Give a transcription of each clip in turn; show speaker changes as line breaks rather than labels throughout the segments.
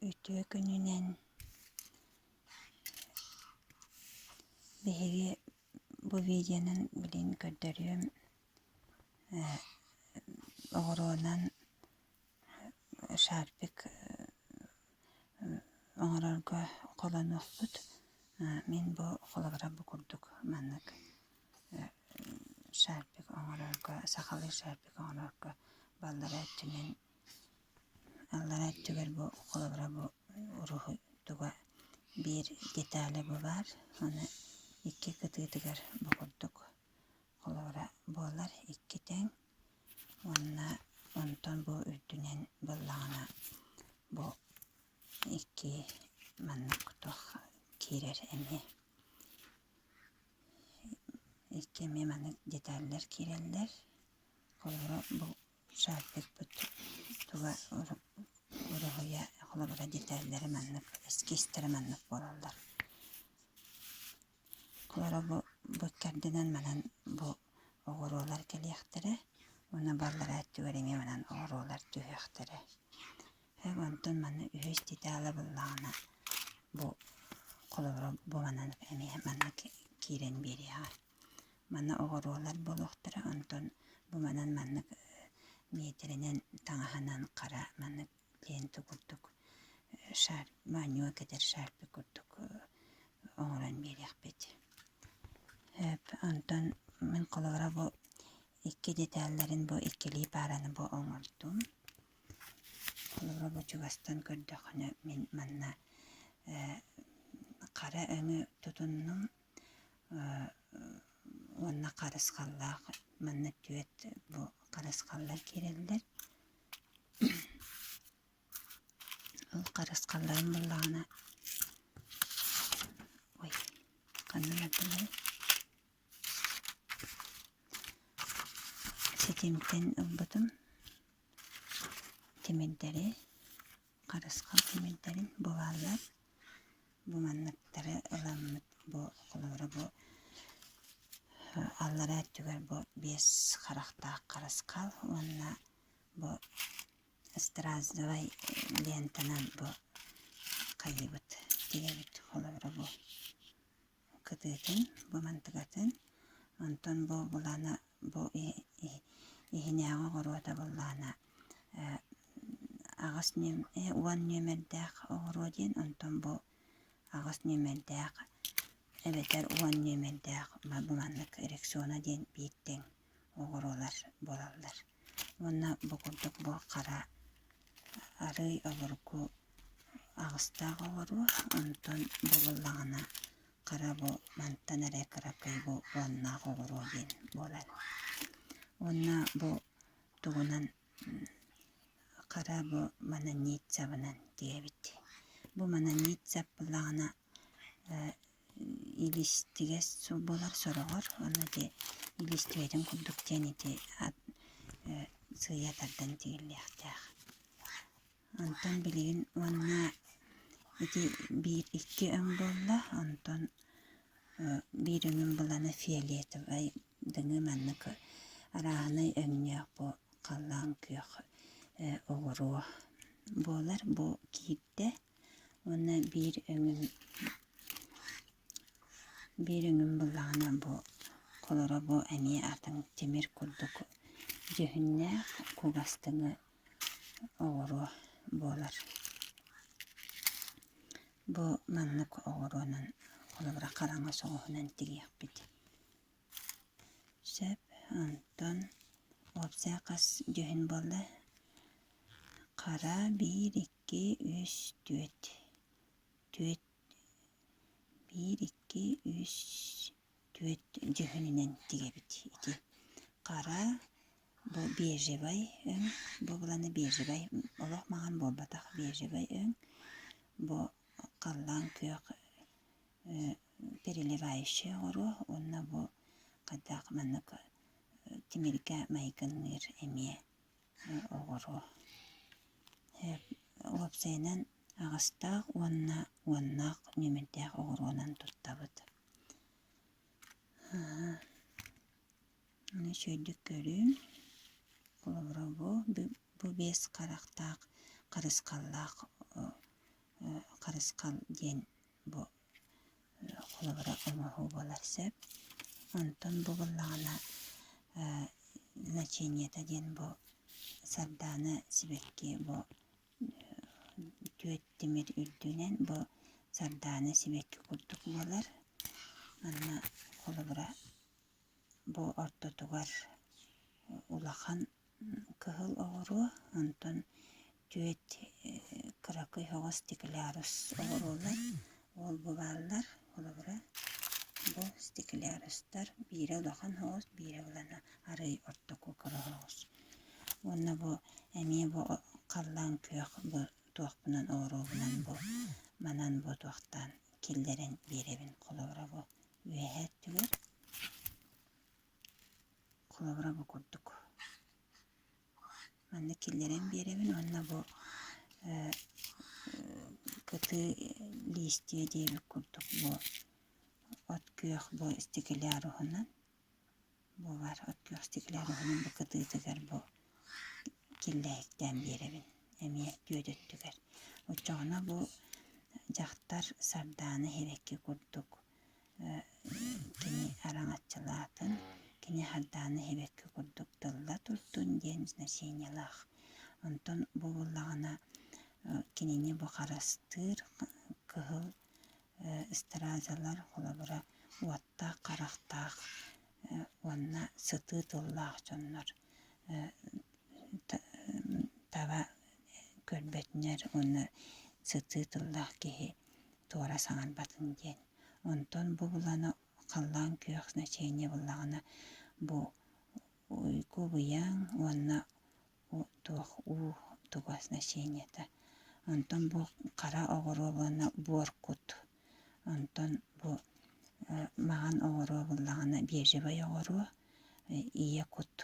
Үтүө күнүнэн биһиги бу видеонан билигин көрдөрүөм оҕуруонан шарфик оҥорорго холонуохпут. Мин бу холобура бу курдук маннык шарфик оҥорорго сахалыы шарфик оҥорорго баллара өттүнэн Аллараа өттүгэр бу холобура бу уруһуй туга биир деталя бу баар, аны икки кытыытыгар бу курдук холобура буолар икки тэҥ уонна онтон бу үрдүнэн буоллаҕына бу икки маннык туох киирэр эмиэ икки эмиэ маннык деталлар киирэллэр холобура бу Шарфикпыт туга уруһуйа холобура деталлара маннык эскизтэрэ маннык буолаллар. Холобура бу бу иккэрдинэн манан бу оҕуруолар кэлиэхтэрэ уонна баллараа өттүгэр эмиэ манан оҕуруолар түһүөхтэрэ. Онтон манна үһүс детала буоллаҕына бу холобура бу манан эмиэ маннык киирэн биэриэҕэ. Манна оҕуруолар буолуохтара, онтон бу манан маннык миэтэрэнэн таҥаһынан хара маннык лента курдук шар моонньуга кэтэр шарфик курдук оҥорон биэриэхпит. Онтон мин холобура бу икки деталларын бу иккилии паараны бу оҥордум. Холобура бу чугастан көрдөххүнэ мин манна хара өҥү тутуннум уонна харысхаллаах манна түөрт бу харысхаллар киирэллэр. Ол харысхалларын буллаҕына ой ханна бардыларый ситимтэн ылбытым тимирдэри харысхал тимирдэрин булаллар Бу манныктары ыламмыт бу холобура бу аллараа өттүгэр бу биэс харахтаах харысхал уонна бу стразовай лентанан бу хайыыбыт тигэбит холобура бу кытыытын бу мантыгатын онтон бу булана бу иһинээҕи оҕуруота буоллаҕына аҕыс уон нүөмэрдээх оҕуруо диэн, онтон бу аҕыс нүөмэрдээх эбэтэр уон нүөмэрдээх бу маннык рексона диэн биир тэҥ оҕуруолар буолаллар. Уонна бу курдук бу хара арыый обургу аҕыстаах оҕуруо, онтон бу буоллаҕына хара бу мантан эрэ кыракый бу уоннаах оҕуруо диэн буолар. Уонна бу тугунан хара бу мананицабынан диэбит. Бу мананица буоллаҕына илистигэс буолар сороҕор уонна ити илистибэтин курдук диэн ити сыыйа тардан тигиллиэхтээх. Онтон билигин уонна ити биир икки өҥ буолла, онтон биир өҥүм булана фиолетовай дыҥы маннык арааһынай өҥнөөх бу халлаан күөх оҕуруо буолар. Бу киирдэ уонна биир өҥүм биир өҥүм буллаҕына бу холоро бу эмиэ атын тимир курдук дьүһүннээх кугастыҥы оҕуруо буолар. Бу маннык оҕуруонан холобура хараҥа соҕуһунан тигиэхпит сөп. Онтон уопсай хас дьүһүн буолла? Хара биир, икки, үс, түөрт. Түөрт биир, икки, үс, түөрт дьүһүнүнэн тигэбит ити. Хара бу бежевай өҥ, бу быланы бежевай олох маҥан буолбатах бежевай өҥ. Бу халлаан күөх переливающай оҕуруо уонна бу хайдах маннык тимиргэ майгынныыр эмиэ оҕуруо. Уопсайынан аҕыстаах уонна уоннаах нүөмэрдээх оҕуруонан туттабыт. Аны үчүгэйдик көрүҥ. Холобура бу, бу биэс харахтаах харысхаллаах. харысхал диэн бу холобура оҥоһуу буолар сөп. Онтон бу буоллаҕына значениета диэн бу сардаана сибэкки бу түөрт тимир үрдүнэн бу сардаана сибэкки курдук буолар. Манна холобура бу ортотугар улахан кыһыл оҕуруо, онтон түөрт кыракый оһоҕос стеклярус оҕуруолар ол бу бааллар. Холобура, бу стеклярустар биирэ улахан оһоҕос, биирэ улахан арыый ортоку кыра оһоҕос. Уонна бу эмиэ бу халлаан күөх бу туохпунан оҕуруобунан бу манан бу туохтаан киллэрэн биэрэбин. Холобура бу үөһээ өттүгэр Холобура бу курдук. Манна киллэрэн биэрэбин уонна бу кытыы листья диэбит курдук бу от күөх бу стекляруһунан бу бар от күөх стекляруһунан бу кытыытыгар бу киллэһиктээн биэрэбин эмиэ түөт өттүгэр. Оччоҕуна бу дьахтар сардаана сибэкки курдук Кини араҥаччылаатын, кини хардааны сибэкки курдук тылла турдун диэн значениелаах. Онтон бу буоллаҕына кинини бу харыстыыр кыһыл стразалар холобура уоттаах харахтаах уонна сытыы тыллаах дьоннор таба көрбөтүнэр уонна сытыы тыллаах киһи туора саҥарбатын диэн. Онтон бу булана халлаан күөх значение буллаҕына бу уйгу быйаҥ уонна туох уу туга значениета. Онтон бу хара оҕуруо уонна буор кут. Онтон бу маҕан оҕуруо буллаҕына бежевай оҕуруо ийэ кут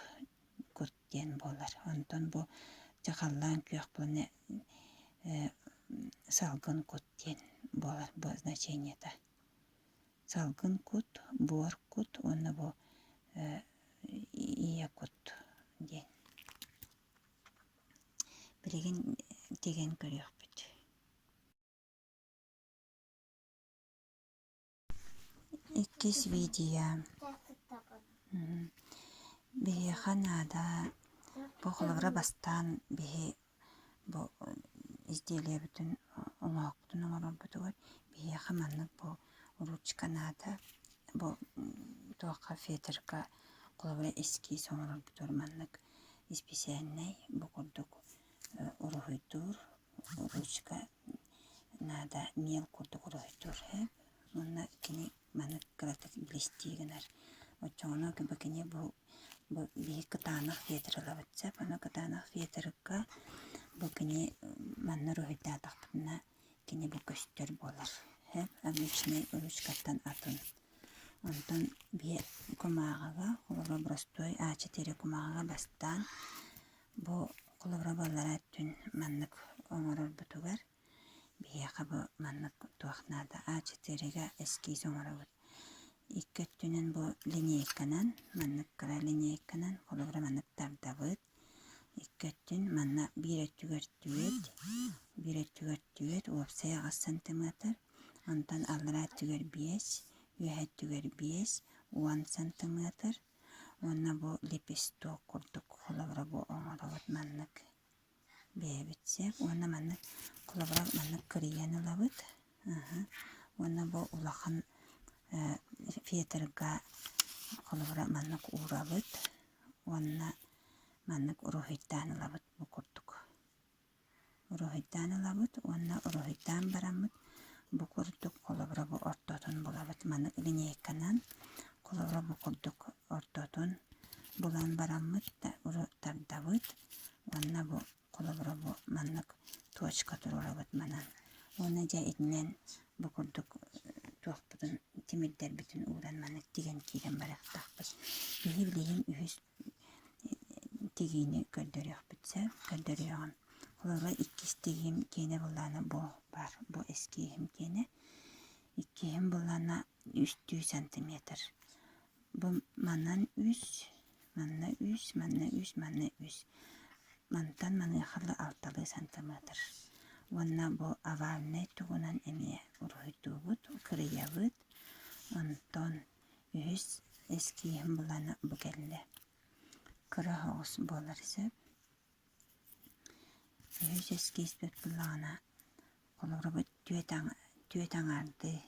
кут диэн буолар. Онтон бу дьэ халлаан күөх буолна салгын кут диэн буолар бу значениета. Салгын кут, буор кут уонна бу ийэ кут диэн. Билигин тигэн көрүөхпүт. Иккис видео Биһиэхэ наада бу холобура бастаан биһи бу изделиебитин оҥоһукпутун оҥорорбутугар биһиэхэ маннык бу ручка наада бу туохха фетрга холобура эскиз оҥорорбутугар маннык исписээлинэй бу курдук уруһуйдуур ручка наада миэл курдук уруһуйдуур сөп уонна кини маны кыратык блестии гынар оччоҕуна бу кини бу бу биһи кытаанах фетр ылабыт сөп ону кытаанах фетрга бу кини манна уруһуйдаатахпытына кини бу көстөр буолар сөп обычнай ручкаттан атын онтон биэ кумааҕыга холобура боростуой А4 кумааҕыга бастаан Бу холобура баллара өттүн маннык оҥорорбутугар биһиэхэ бу маннык туох наада А4-га эскиз оҥоробут. Икки өттүнэн бу линейканан маннык кыра линейканан холобура маннык тардабыт. Икки өттүн манна биир өттүгэр түөрт, биир өттүгэр түөрт, уопсайа аҕыс сантиметр, онтон аллараа өттүгэр биэс, үөһэ өттүгэр биэс, уон сантиметр Уонна бу лепесток курдук холобура бу оҥоробут маннык бэйэбит сөп уонна маннык холобура маннык кырыйан ылабыт уонна бу улахан фетрга холобура маннык уурабыт уонна маннык уруһуйдаан ылабыт бу курдук. Уруһуйдаан ылабыт уонна уруһуйдаан бараммыт бу курдук холобура бу ортотун булабыт. Маны линейканан холобура бу курдук ортотун булан бараммыт тардабыт уонна бу холобура бу маннык точка туруорабыт манан. Уонна дьэ итинэн бу курдук туохпутун тимирдэрбитин ууран маннык тигэн киирэн барыахтаахпыт. Биһи билигин үһүс тигиини көрдөрүөхпүт сөп, көрдөрүөҕүм. Холобура, иккис тигиим киэнэ былаана бу баар, бу эскииһим киэнэ. Иккиһим былаана үстүү сантиметр. Бу манан үс, манна үс, манна үс, манна үс. Мантан маныаха алталыы сантиметр. Уонна бу овальнай тугунан эскииһим былаана бу кэллэ. Кыра соҕус буолар сөп. Үһүс эскииспит былаана холобура бу түөрт аҥаардыы.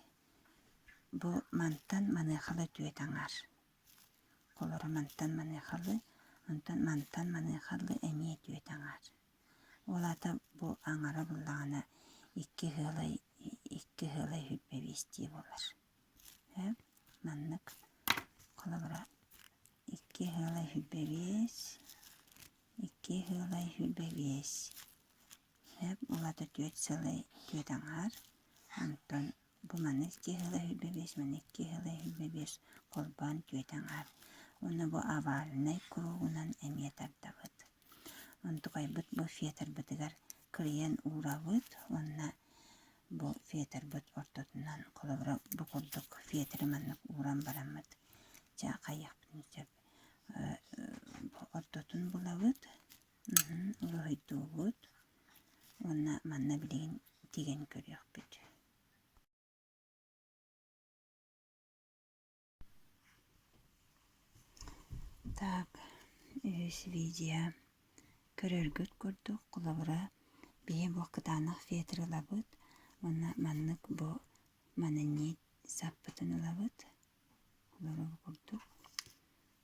Бу мантан маныахалы түөрт аҥаар. Холобура мантан маныахалы, онтон мантан маныахалы эмиэ түөрт аҥаар. Ол аата бу аҥара буллаҕына икки ыалай 25 дии буолар. Сөп маннык холобура 2 ыалай 25, 2 ыалай 25. Сөп ол аата түөрт сыалай түөрт аҥаар. Онтон бу манна 2 ыалай 25, манна 2 ыалай 25 холбоон түөрт аҥаар. Уонна бу овальнай кругунан эмиэ тардабыт. Онтукайбыт бу фетрбытыгар кырыйан уурабыт уонна бу фетрбыт ортотунан холобура бу курдук фетри маннык ууран бараммыт дьэ хайыахпытын сөп ортотун булабыт уруһуйдуубут уонна манна билигин тигэн көрүөхпүт. Так, үһүс видео. Көрөргүт курдук, холобура, биһи бу кытаанах фетр ылабыт уонна маннык бу мананньыт саппытын ылабыт. Холобура бу курдук.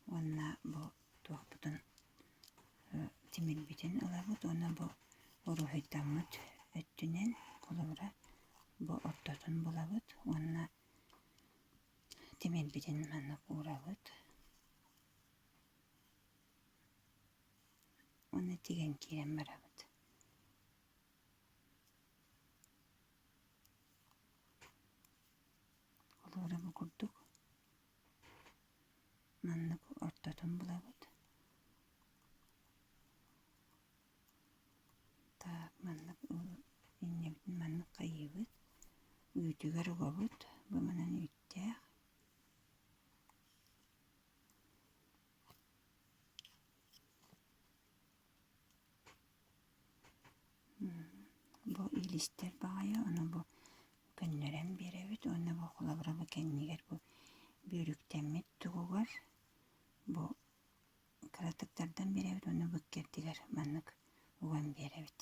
Уонна бу туохпутун тимирбитин ылабыт уонна бу уруһуйдаммыт өттүнэн холобура бу ортотун булабыт уонна Тимирбитин маннык уурабыт уонна тигэн киирэн барабыт. Холуора бу курдук маннык ортотун булабыт. Так, маннык иннибитин маннык хайыыбыт, үүтүгэр угабыт, бу манан үүттээх. Бу илистэр баҕайы, ону бу көннөрөн биэрэбит уонна бу холобура бу кэннигэр бу бүүрүктэммит тугугар бу кыратык тардан биэрэбит уонна бу иккэрдигэр маннык уган биэрэбит.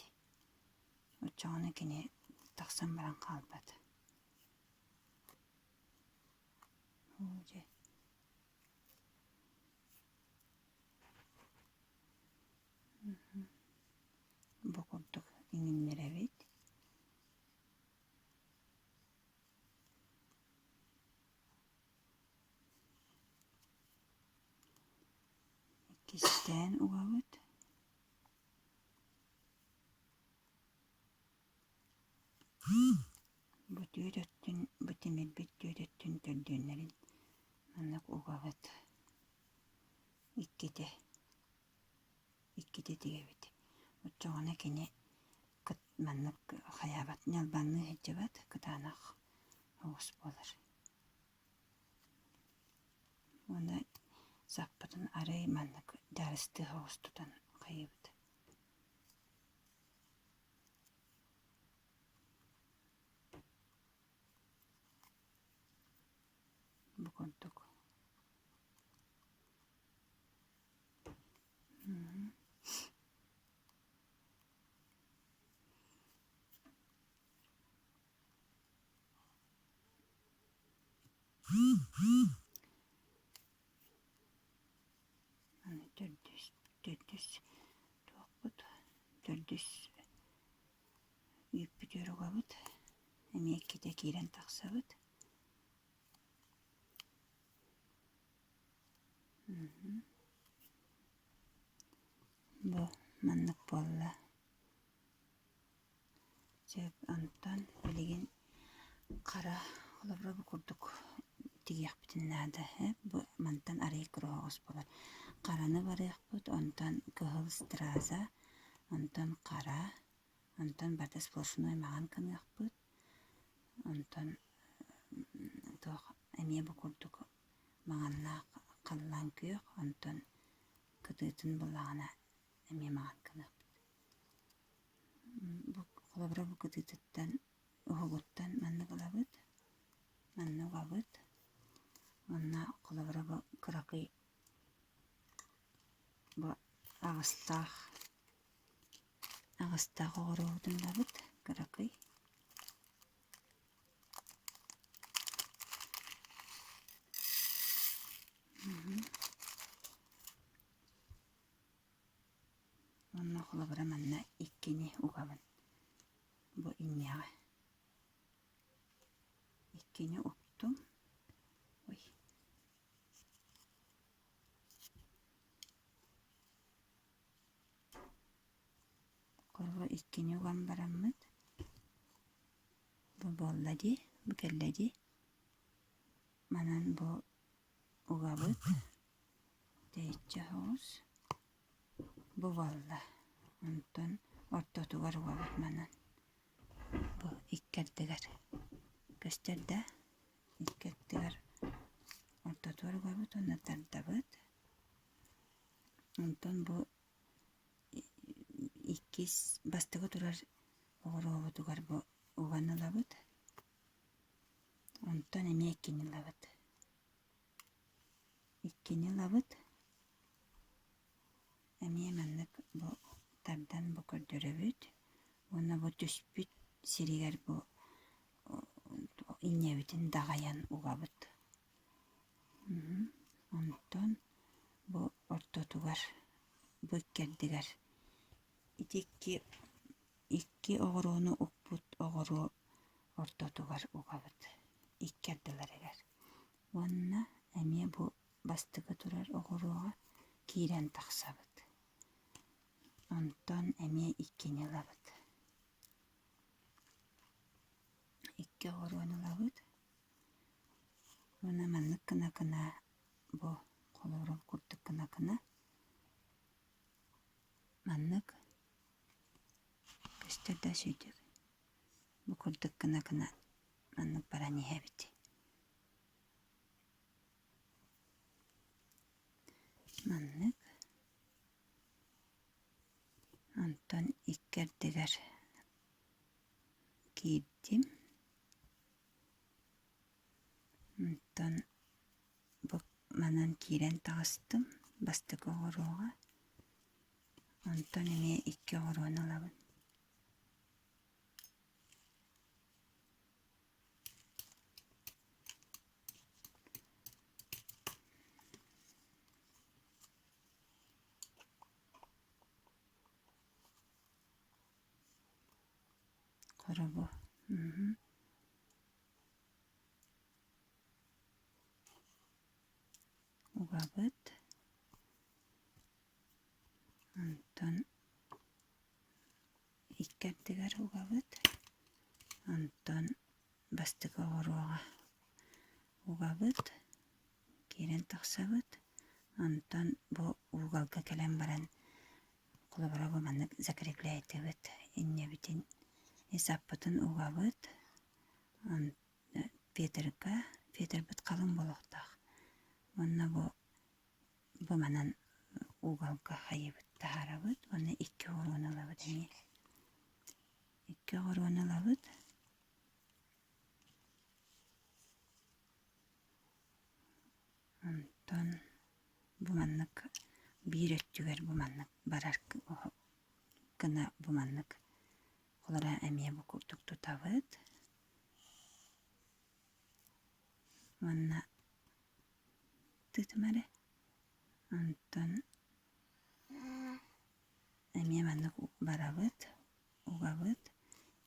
Оччоҕуна кини тахсан баран хаалбат. Дьэ. Бу курдук иҥиннэрэбит. Иккистээн угабыт. Бу түөрт өттүн, бу тимирбит түөрт өттүн төрдүөннэрин маннык угабыт. Иккитэ. Иккитэ тигэбит. Оччоҕуна кини маннык хайаабат, ньалбанныы сылдьыбат, кытаанах оҕус буолар. Уонна саппытын арый маннык дьаарыстыы соҕус тутан хайыыбыт. Бу курдук. Аны төрдүс, төрдүс туохпут, төрдүс үүппүтүгэр угабыт, эмиэ иккитэ киирэн тахсабыт. Бу маннык буолла. Сөп, онтон билигин хара холобура бу курдук тигиэхпитин наада ээ. Бу мантан арыый кыра оҕус буолар. Хараны барыахпыт, онтон кыһыл страза, онтон хара, онтон барыта сплошной маҥан гыныахпыт, онтон туох эмиэ бу курдук маҥаннаах халлаан күөх, онтон кытыытын буллаҕына эмиэ маҥан гыныахпыт. Бу холобура бу кытыытыттан уһугуттан маннык ылабыт, манна угабыт уонна холобура бу кыра. Аҕыстаах аҕыстаах оҕуруобутун ылабыт кыракый. Уонна холобура манна иккини угабын. Бу инньэҕэ. Иккини уктум. Ой. Холобура иккини уган бараммыт бу буолла дии, бу кэллэ дии. Манан бу угабыт тэйиччи соҕус бу буолла. Онтон ортотугар угабыт манан бу икки ардыгар көстөр да икки ардыгар ортотугар угабыт уонна тардабыт. Онтон бу иккис бастакы турар оҕуруобутугар бу уган ылабыт. Онтон эмиэ иккини ылабыт. Иккини ылабыт. Эмиэ маннык бу тардан бу көрдөрөбүт уонна бу түспүт сиригэр бу инньэбитин даҕайан угабыт. Онтон бу ортотугар, бу иккэрдигэр ити икки икки оҕуруону укпут оҕуруо ортотугар угабыт икки ардыларыгар уонна эмиэ бу бастакы турар оҕуруоҕа киирэн тахсабыт. Онтон эмиэ иккини ылабыт. Икки оҕуруону ылабыт уонна маннык гына-гына бу холобур курдук гына-гына маннык көстөр да сүүтүк бу курдук гына-гына маннык баран иһэбит. Маннык онтон икки ардыгар киирдим Онтон бу манан киирэн таҕыстым бастакы оҕуруоҕа. Онтон эмиэ икки оҕуруону ылабын. Хоробу. Угабыт. Онтон икки ардыгар угабыт. Онтон бастакы оҕуруоҕа угабыт. Киирэн тахсабыт. Онтон бу угалга кэлэн баран холобура бу маннык закрепляйтыбыт инньэбитин ис аппытын угабыт. Петрга, Петрбыт халыҥ буолуохтаах уонна бу бу манан угалга хайыбыт таһаарабыт уонна икки оҕуруону ылабыт эмиэ. Икки оҕуруону ылабыт. Онтон бу маннык биир өттүгэр бу маннык барар гына бу маннык холоро эмиэ бу курдук тутабыт. Уонна тыытыма эрэ. Онтон эмиэ маннык барабыт, угабыт,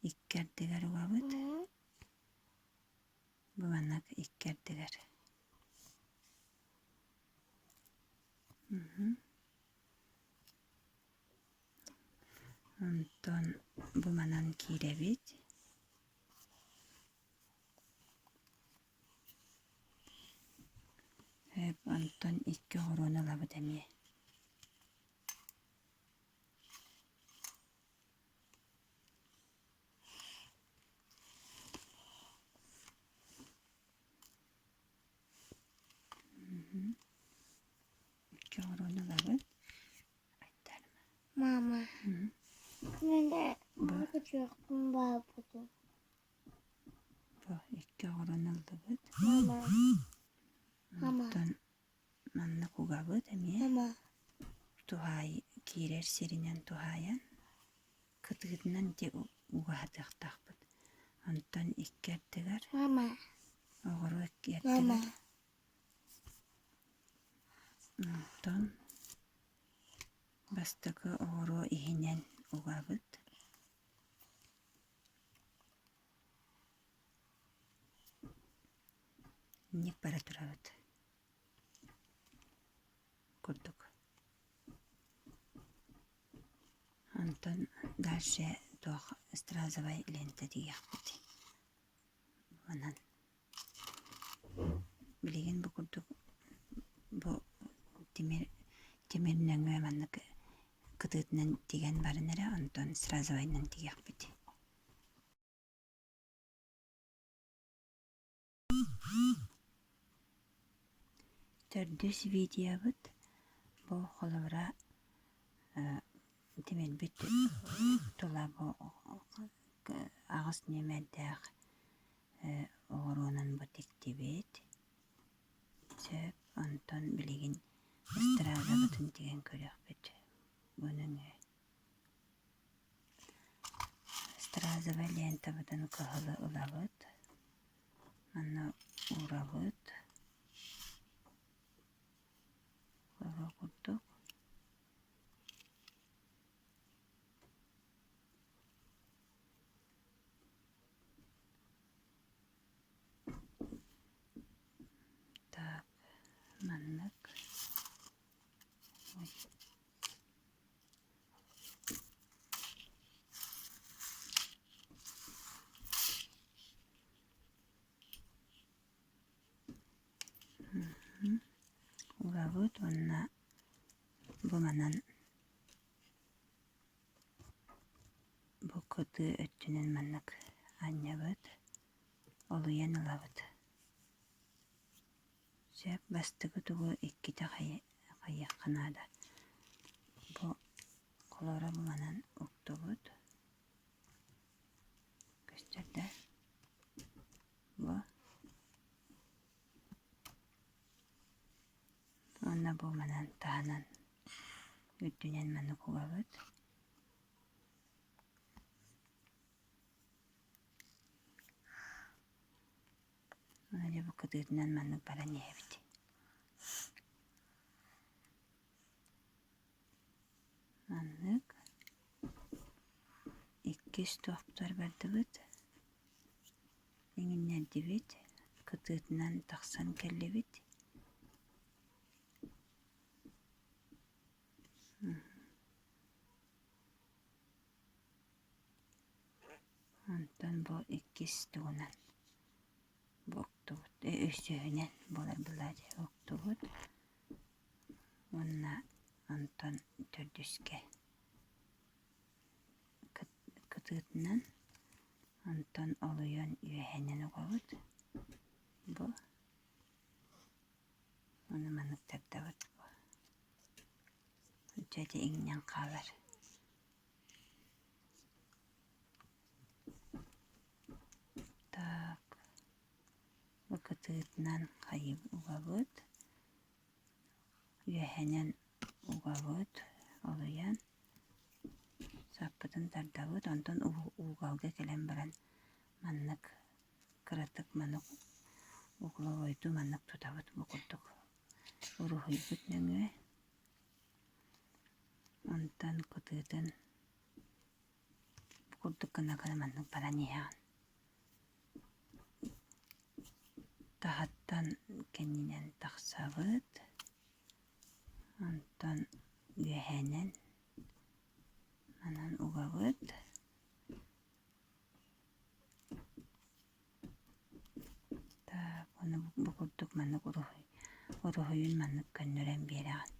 икки ардыгар угабыт. Бу маннык икки ардыгар. Онтон бу манан киирэбит. Онтон икки оҕуруону ылабыт эмиэ. Икки оҕуруону ылабыт.
Мама, мен көтүөхпүн баҕарбытым.
Бу икки оҕуруону ыллыбыт.
Мама. Мама.
Онтон маннык угабыт эмиэ.
Мама.
Туһаай Киирэр сиринэн туһаайан, кытыытынан ити угаһатыахтаахпыт. Онтон икки ардыгар оҕуруо икки ардыгар онтон бастакы оҕуруо иһинэн угабыт. Инник бара турабыт курдук. Онтон дальше туох стразовай лента тигиэхпит. Онон билигин бу курдук бу тимир тимир нөҥүө маннык кытыытынан тигэн баран эрэ онтон стразовайынан тигиэхпит. Төрдүс видеобыт бу холобура тимирбит тула бу аҕыс нүөмэрдээх оҕуруонан бу тиктибит. Сөп, онтон билигин эстрадабытын тигэн көрүөхпүт. Бу нөҥүө Стразовай лентабытын кыһылы ылабыт, манна уурабыт, оро курдук. Так, маннык. Ой. Уурабыт уонна бу манан бу кытыы өттүнэн маннык анньабыт, олуйан ылабыт. Сөп бастакы тугу иккитэ хайыахха наада. Бу холоро бу манан уктубут. Көстөр да? Бу. Уонна бу манан таһынан үрдүнэн маннык угабыт. Дьэ бу кытыытынан маннык баран иһэбит. Маннык иккис туохтар бардыбыт, иҥиннэрдибит, кытыытынан тахсан кэллибит. Онтон бу иккис тугунан бу уктубут, өсөһүнэн буолар былаадьа уктубут уонна онтон төрдүскэ кытыытынан онтон олуйан үөһэнэн угабыт бу ону маннык тардабыт дьэ ити иҥнэн хаалар Так, бу кытыытынан хайы угабыт, үөһэнэн угабыт, олуйан саппытын тардабыт, онтон угалга кэлэн баран маннык кыратык маннык угловойдуу маннык тутабыт бу курдук уруһуйбут нөҥүө Онтон кытыытын бу курдук гына-гына маннык баран иһэҕин. Таһыттан кэннинэн тахсабыт, онтон үөһэнэн манан угабыт. Так, уонна бу курдук маннык уруһуй уруһуйун маннык көннөрөн биэрэҕин.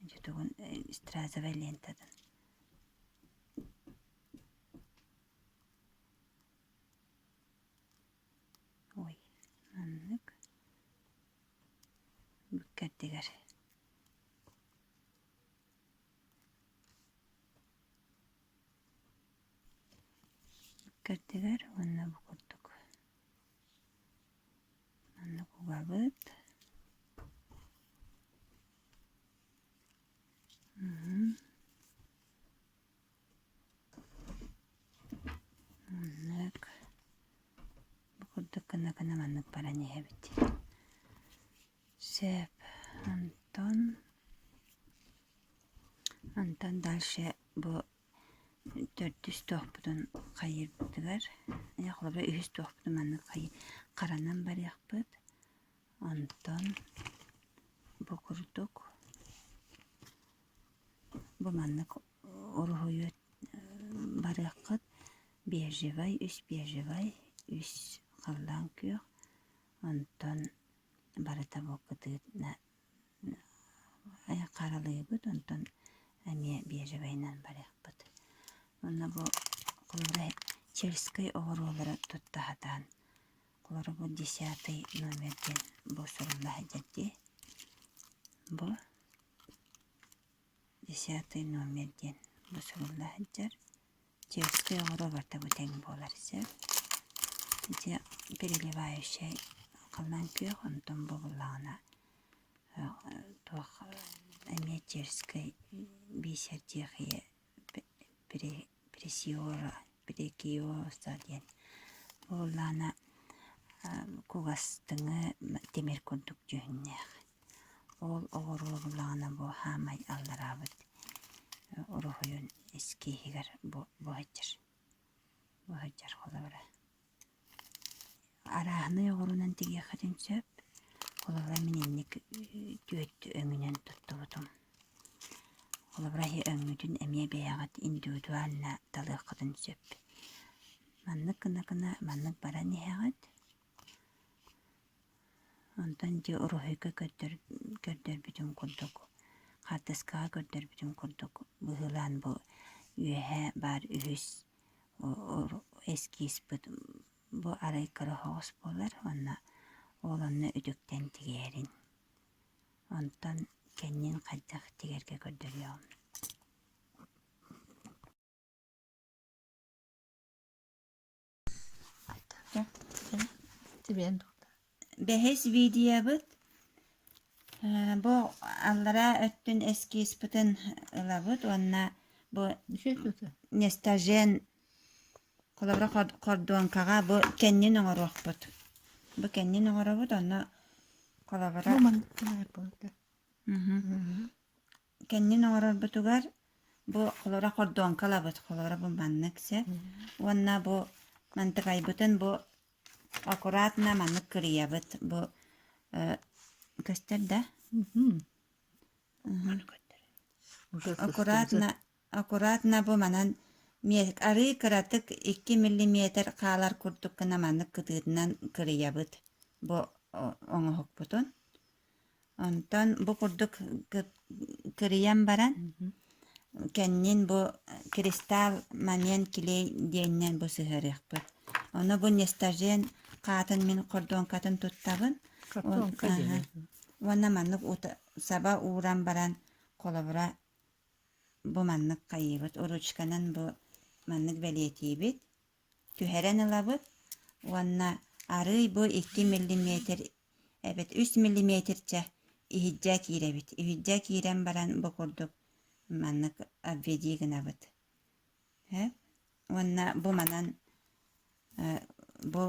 Дьэ тугун стразовай лентатын. Ой, маннык бүккэрдигэр. Бүккэрдигэр уонна бу курдук маннык угабыт. гына-гына маннык баран иһэбит. Сөп. Онтон онтон дальше бу төрдүс туохпутун хайыырбытыгар, холобура үһүс туохпутун маннык харанан барыахпыт. Онтон бу курдук бу маннык уруһуйу барыаххыт бежевай, үс бежевай, үс халлаан күөх, онтон барыта бу кытыытына харалыыбыт, онтон эмиэ бежевайынан барыахпыт. Уонна бу холобура чельскай оҕуруолары тутта сатаан холобура бу десятый номер диэн бу сурулла сылдьар дии. Бу десятый номер диэн бу сурулла сылдьар. Чельскай оҕуруо барыта бу тэҥ буолар сөп. Ити переливающай халлаан күөх, онтон бу буоллаҕына туох эмиэ черскэй бисер тиэхийэ пресиора прекиоса диэн буоллаҕына кугастыҥы тимир курдук дьүһүннээх. Ол оҕуруо буллаҕына бу хаамай аллараабыт уруһуйун эскииһигэр бу сылдьар бу сылдьар холобура. Арааһынай оҕуруонан тигиэххитин сөп. Холобура мин инник түөрт өҥүнэн туттубутум. Холобура эһи өҥҥүтүн эмиэ бэйэҕит индивидуально талыаххытын сөп. Маннык гына-гына маннык баран иһэҕит. Онтон дьэ уруһуйга көрдөр көрдөрбүтүм курдук, хаартыскаҕа көрдөрбүтүм курдук быһыылаан бу үөһээ баар үһүс эскизпыт бу арай кыра оһоҕос буолар уонна ол онно үтүктэн тигээрин. Онтон кэннин хайдах тигэргэ көрдөрүөҕүм. Бэһис видеобыт бу аллараа өттүн эскизпытын ылабыт уонна бу нестажен холобура хордуоҥкаҕа бу кэннин оҥоруохпут. Бу кэннин оҥоробут онно холобура Кэннин оҥорорбутугар бу холоро хордуоҥка ылабыт, холоро бу маннык сөп уонна бу мантыкайбытын бу аккуратно маннык кырыйабыт бу көстөр да аккуратно аккуратно бу манан арыы кыратык 2 миллиметр хаалар курдук гына маннык кытыытынан кырыйабыт бу оҥоһукпутун Онтон бу курдук кырыйан баран, кэннин бу кристалл момент клей диэнинэн бу сыһыарыахпыт. Ону бу нестажен хаатын мин хордуоҥкатын туттабын. Уонна маннык саба ууран баран холобура бу маннык хайыыбыт ручканан бу маннык бэлиэтиибит. Түһэрэн ылабыт уонна арыый бу 2 миллиметр эбэт үс миллиметрчэ иһирдьэ киирэбит. Иһирдьэ киирэн баран бу курдук маннык обведи гынабыт. Уонна бу манан бу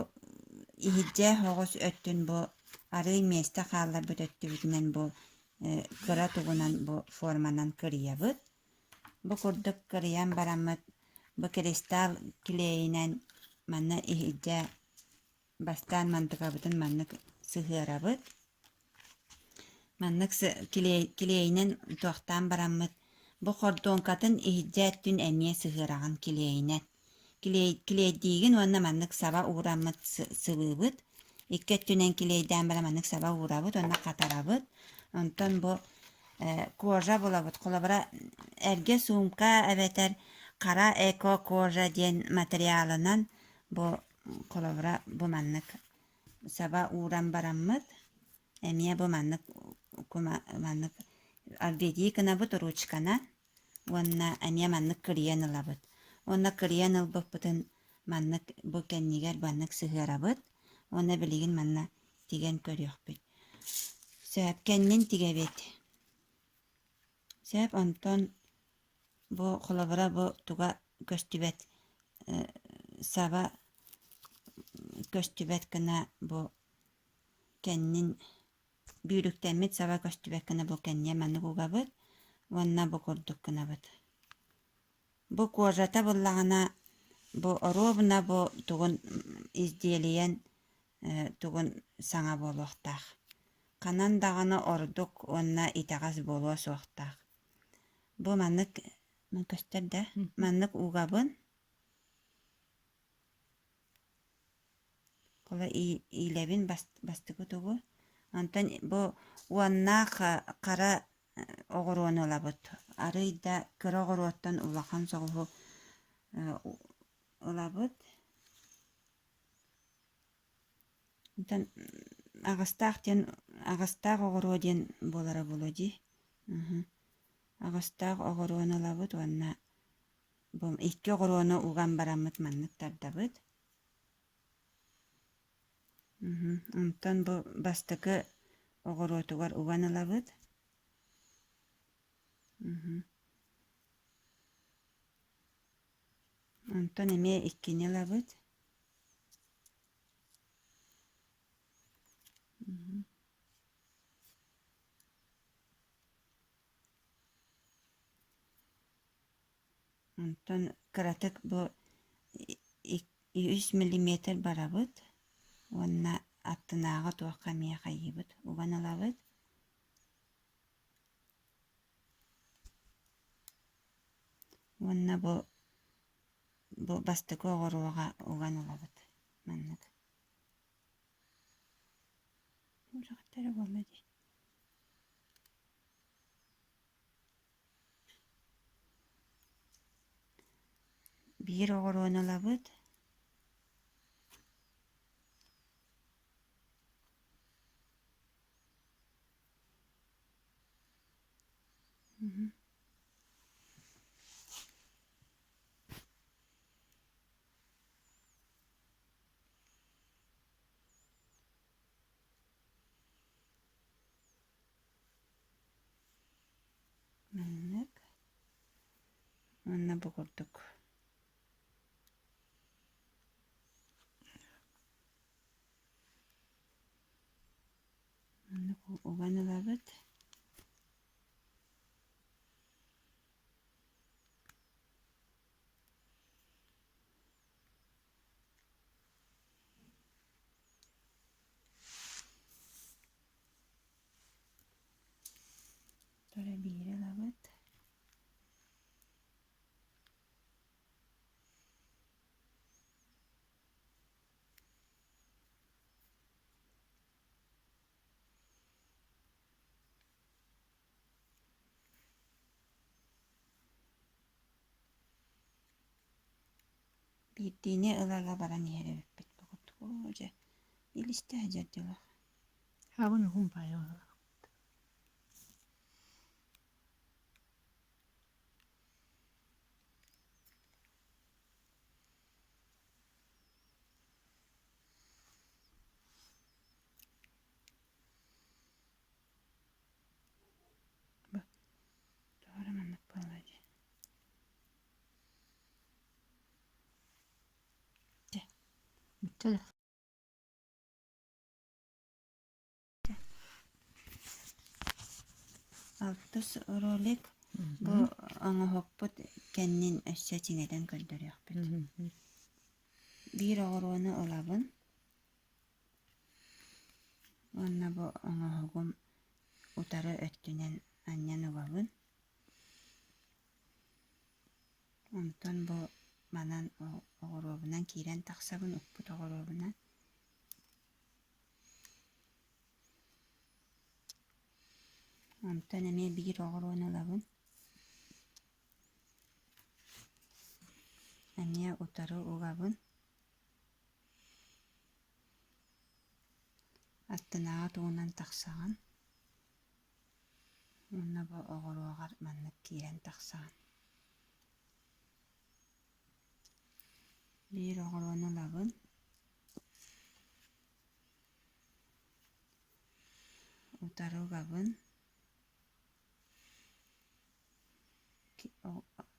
иһирдьэ оҕус өттүн бу арыый миэстэ хаалларбыт өттүбүтүнэн бу кыра тугунан бу форманан кырыйабыт. Бу курдук кырыйан бараммыт бу кристалл килиэйинэн манна иһирдьэ Бастаан мантыкабытын маннык сыһыарабыт. Маннык килиэйинэн туохтаан бараммыт бу хордуоҥкатын иһирдьэ өттүн эмиэ сыһыараҕын килиэйинэн. Килиэйдиигин уонна маннык саба уураммыт сыбыыбыт. Икки өттүнэн килиэйдээн баран маннык саба уурабыт уонна хатарабыт. Онтон бу кожа булабыт. Холобура, эргэ суумка эбэтэр хара эко-кожа диэн материалынан бу Холобура, бу маннык саба ууран бараммыт, эмиэ бу маннык маннык обведи гынабыт ручканан уонна эмиэ маннык кырыйан ылабыт. Уонна кырыйан ылбыппытын маннык бу кэннигэр маннык сыһыарабыт уонна билигин манна тигэн көрүөхпүт. Сөп, кэннин тигэбит. Сөп, онтон Бу холобура бу туга көстүбэт саба көстүбэт гына бу кэннин бүүрүктэммит саба көстүбэт гына бу кэнниэ маннык угабыт уонна бу курдук гынабыт. Бу кожата буллаҕына бу оруобуна бу тугун изделиен тугун саҥа буолуохтаах. Ханан даҕаны ордук уонна итэҕэс буолуо суохтаах. Бу маннык көстөр да маннык угабын Кола иилэбин бастакы тугу онтон бу уоннаах хара оҕуруону ылабыт. Арыый да кыра оҕуруоттан улахан соҕуһу ылабыт. Онтон аҕыстаах диэн аҕыстаах оҕуруо диэн буолара буолуо дии. Аҕыстаах оҕуруону ылабыт уонна бу икки оҕуруону уган бараммыт маннык тардабыт. Онтон бу бастакы оҕуруотугар уган ылабыт. Онтон эмиэ иккини ылабыт. Онтон кыратык бу үс миллиметр барабыт уонна аттынааҕы туохха эмиэ хайыыбыт уган ылабыт. Уонна бу бу бастакы оҕуруоҕа уган ылабыт маннык. Үрэхтэрэ буолла дии. Биир оҕуруону ылабыт. Маннык уонна бу курдук маннык уган ылабыт. Тура биири ылабыт. Биирдиини ыла-ыла баран иһэр эбиппит бу курдук. Оо дьэ, илистэ сылдьар дьолох.
Хаабын уһун баайа
Тоҕо эрэ маннык буолла дии. Дьэ.
Бүттэ да.
Алтыс ролик бу оҥоһукпут кэннин өссө чиҥэтэн көрдөрүөхпүт. Биир оҕуруону ылабын уонна бу оҥоһугум утары өттүнэн анньан угабын. Онтон бу манан оҕуруобунан киирэн тахсабын укпут оҕуруобунан. Онтон эмиэ биир оҕуруону ылабын. Эмиэ утары угабын. Аттынааҕы тугунан тахсаҕын. Уонна бу оҕуруоҕар маннык киирэн тахсаҕын. Биир оҕуруону ылабын. Утары угабын.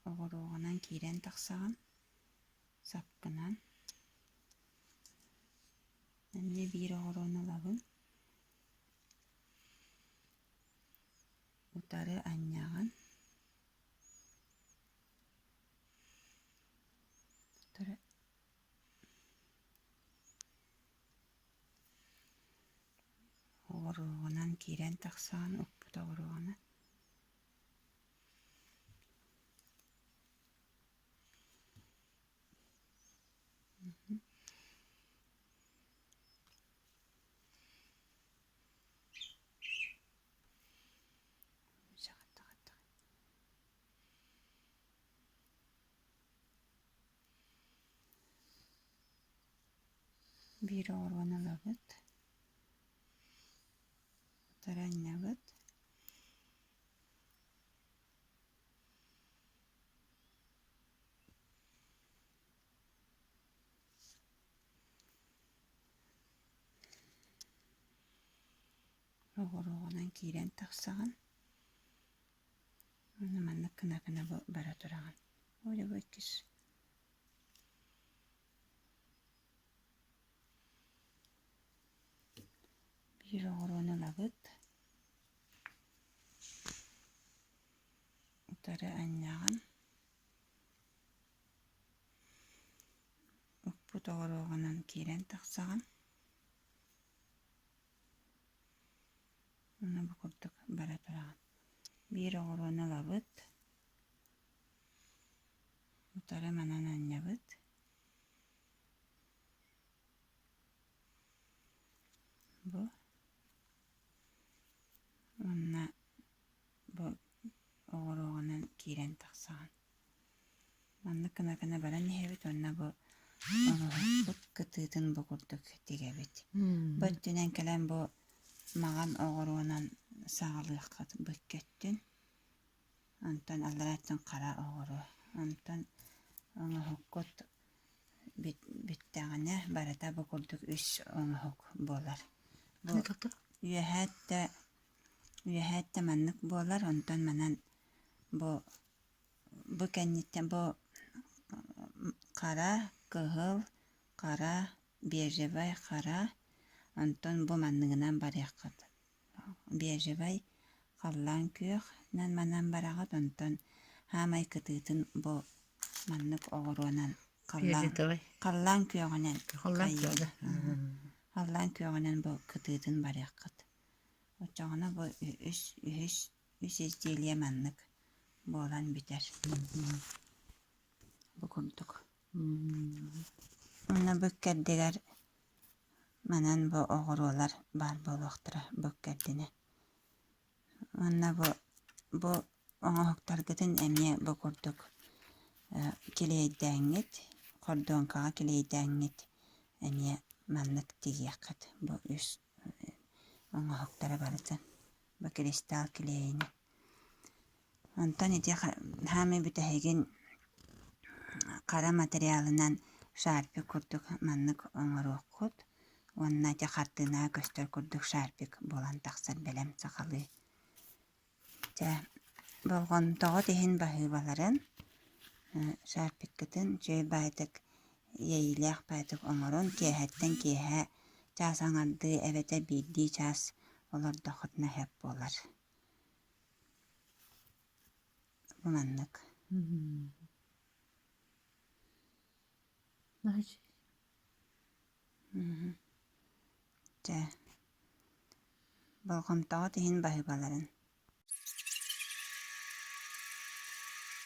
Оҕуруоҕунан киирэн тахсаҕын. Сапкынан. Эмиэ биир оҕуруону ылабын. Утары анньаҕын. Утары Оҕуруоҕунан киирэн тахсаҕын укпут оҕуруоҕунан. Биир оҕуруону ылабыт, утары анньабыт. Оҕуруоҕунан киирэн тахсаҕын. Уонна маннык гына-гына бара тураҕын. Оля бу иккис Биир оҕуруону ылабыт, утары анньаҕын, укпут оҕуруоҕунан киирэн тахсаҕын. Уонна бу курдук бара тураҕын. Биир оҕуруону ылабыт, утары манан анньабыт. Бу уонна бу оҕуруоҕунан киирэн тахсаҕын. Маннык гына-гына баран иһэбит уонна бу оҥоһукпут кытыытын бу курдук тигэбит. Бу өттүнэн кэлэн бу маҕан оҕуруонан саҕалыаххыт бу икки өттүн. Онтон аллараа өттүн хара оҕуруо. Онтон оҥоһуккут бүттэҕинэ барыта бу курдук үс оҥоһук буолар. Бу үөһээ өттө үөһээ өттө маннык буолар, онтон манан бу бу кэнниттэн бу хара, кыһыл, хара, бежевай хара, онтон бу манныгынан барыаххыт. Бежевай халлаан күөх манан бараҕыт, онтон хаамай кытыытын бу маннык оҕуруонан халлаан халлаан күөҕүнэн халлаан күөҕүнэн бу кытыытын барыаххыт. Оччоҕуна бу үс үһүс үс изделие маннык буолан бүтэр. Бу курдук. Уонна бу иккэрдигэр манан бу оҕуруолар баар буолуохтара бу иккэрдинэ. Уонна бу бу оҥоһуктаргытын эмиэ бу курдук килиэйдээҥҥит, хордуоҥкаҕа килиэйдээҥҥит эмиэ маннык тигиэххит бу үс оҥоһуктара барытын бу кристалл килиэйини. Онтон ити хаамыы бүтэһигин хара материалынан шарпик курдук маннык оҥоруоххут уонна ити хартыынаҕа көстөр курдук шарпик буолан тахсар бэлэм сахалыы. Дьэ, болҕомтоҕут иһин баһыыбаларын, шарпиккытын үчүгэй баайдык, иэйиилээх баайдык оҥорон киэһэттэн киэһэ чаас аҥардыы эбэтэр биирдии чаас олордоххутуна сөп буолар. Бу маннык. Чэ, болҕомтоҕут иһин баһыыбаларын.